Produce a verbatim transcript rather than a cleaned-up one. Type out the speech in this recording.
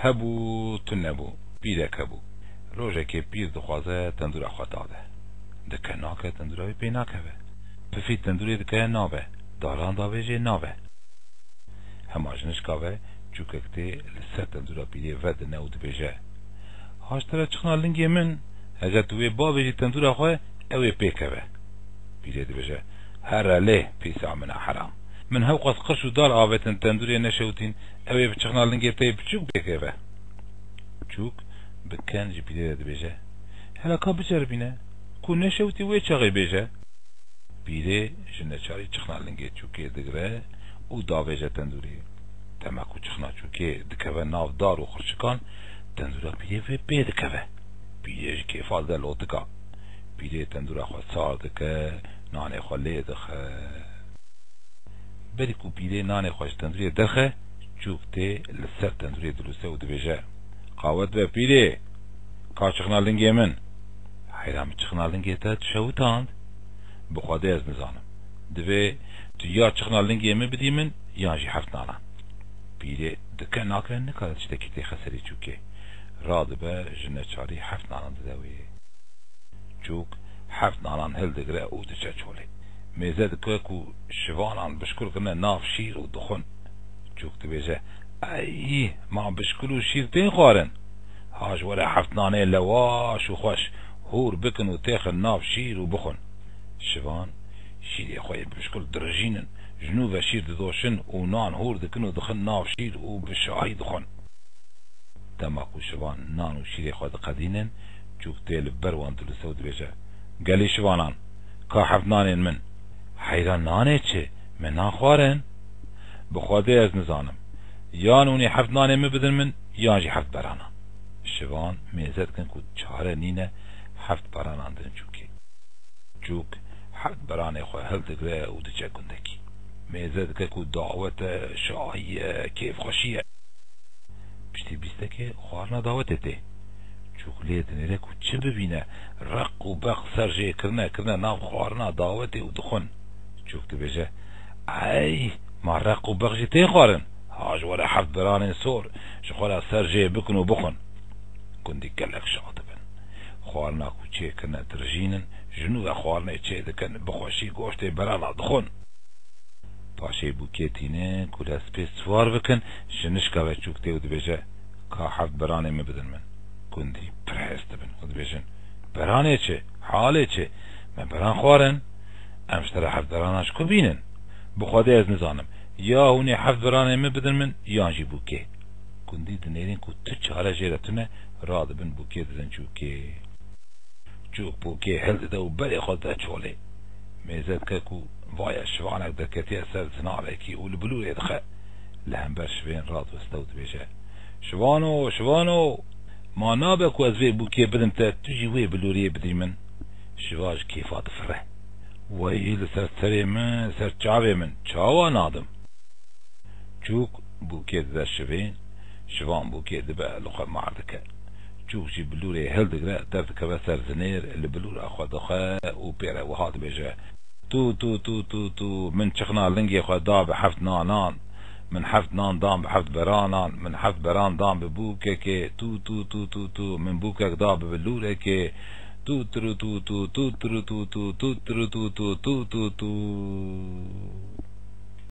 Hebû, tune bû. Pîrek hebû. Rojekê pîr dixwaze tendûra xwe dade. Dike nake tendûra wê pê nakeve. Pifî tendûrê dike nabe. Daran davêjê nabe. Hema ji nişka ve çûkek tê li ser tendûra pîrê vedine û dibêje, "Haş te re çixna lingê min, heze tu wê bavêjî tendûra xwe, ew ê pê keve." Pîrê dibêje, "Here lê, pîsa min a heram. Min hewqas qirş û dar avêtin tendûrê neşewitîn, ew ê bi çixna lingê te yê biçûk pê keve." Çûk bi ken ji pîrê re dibêje, "Hela ka biceribîne, ku neşewitî wê çaxê bêje." Pîrê ji neçarî çixna lingê çûkê digre û davêje tendûrê. Dema ku çixna çûkê dikeve nav dar û xirçikan, tendûra pîrê vê pê dikeve. Pîrê ji kêfa dide lotika. Pîrê tendûra xwe sar dike, nanê xwe lê dixe. Berî ku pîrê nanê xwe ji tendûrê derxe, çûk tê li ser tendûrê dilûse û dibêje, "Qawet be pîrê, ka çixna lingê min." "Heyra min, çixna lingê te tu şewitand?" "Bi Xwedê ez nizanim. Divê tu ya çixna lingê min bidî min, yan jî heft nanan." Pîrê dike nake nikare tiştekî têxe serê çûkê. Radibe ji neçarî heft nanan dide wê. Çûk heft nanan hildigire û diçe çolê. Mêze dike ku şivanan bişkul kirine nav şîr û dixwin. Çûk dibêje, "Ey, ma bişkul û şîr tên xwarin? Ha ji were heft nanê lewaş û xweş hûr bikin û têxin nav şîr û bixwin." Şivan şîrê xwe yê bişkul dirijînin, ji nû ve şîr didoşin û nan hûr dikin û dixin nav şîr û bi şahî dixwin. Dema ku şivan nan û şîrê xwe diqedînin, çûk tê li ber wan dilûse û dibêje, "Gelî şivanan, ka heft nanên min?" "Heyra nanê çi? Me nan xwarin." "Bi Xwedê ez nizanim. Yan hûnê heft nanên min bidin min, yan jî heft beranan." Şivan mêze dikin ku çare nîne, heft beranan didin çûkê. Çûk heft beranê xwe hildigre û diçe gundekî. Mêze dike ku dawet e, şahî ye, kêfxweşî ye. Piştî bîstekê xwarina dawetê tê. Çûk lê dinêre ku çi bibîne, req û beq ser jê kirine, kirine nav xwarina dawetê û dixwin. Çûk dibêje, "Ey, ma req û beq jî tê xwarin? Ha ji were heft beranên sor, ji xwe re ser jê bikin û bixwin." Gundî gelek şa dibin. Xwarina ku çê kirine dirijînin, ji nû ve xwarinê çê dikin, bi xweşî goştê berana dixwin. Paşê bûkê tînin ku dest pê siwar bikin, ji nişka ve çûk tê û dibêje, "Ka heft beranê min bidin min." Gundî pir hez dibin û dibêjin, "Beranê çi? Halê çi? Me beran xwarin. Em ji te re heft beranan ji ku bînin? Bi Xwedê ez nizanim. Ya hûnê heft beranê min bidin min, yan jî bûkê." Gundî dinêrin ku tu çare jê re tune, radibin bûkê didin çûkê. Çûk bûkê hildide û berê xwe dide çolê. Mêze dike ku vaya şivanek derketiye ser zinavekî û li bilûrê dixe. Li hember şivên radiweste û dibêje, "Şivano, şivano! Ma nabe ku ez vê bûkê bidim te, tu jî wê bilûriyê bidî min?" Şiva ji kêfa difire. "Wey li ser serê min, ser çavê min, çawa nadim?" Çûk bûkê dide şivên, şivan bûkê dibe li xwe mar dike. Çûk jî bilûrê hildigre, derdikeve ser zinêr, li bilûra xwe dixe û pê re wiha dibêje, "Tû, tû, tû, tû, tû, min çixna lingê xwe da bi heft nanan. Min heft nan dan bi heft beranan. Min heft beran dan bi bûkekê. Tû, tû, tû, tû, tû, min bûkek da bi bilûrekê. Tû, tirû, tû, tû, tû, tirû, tû, tû, tû, tirû, tû, tû, tû, tû, tû."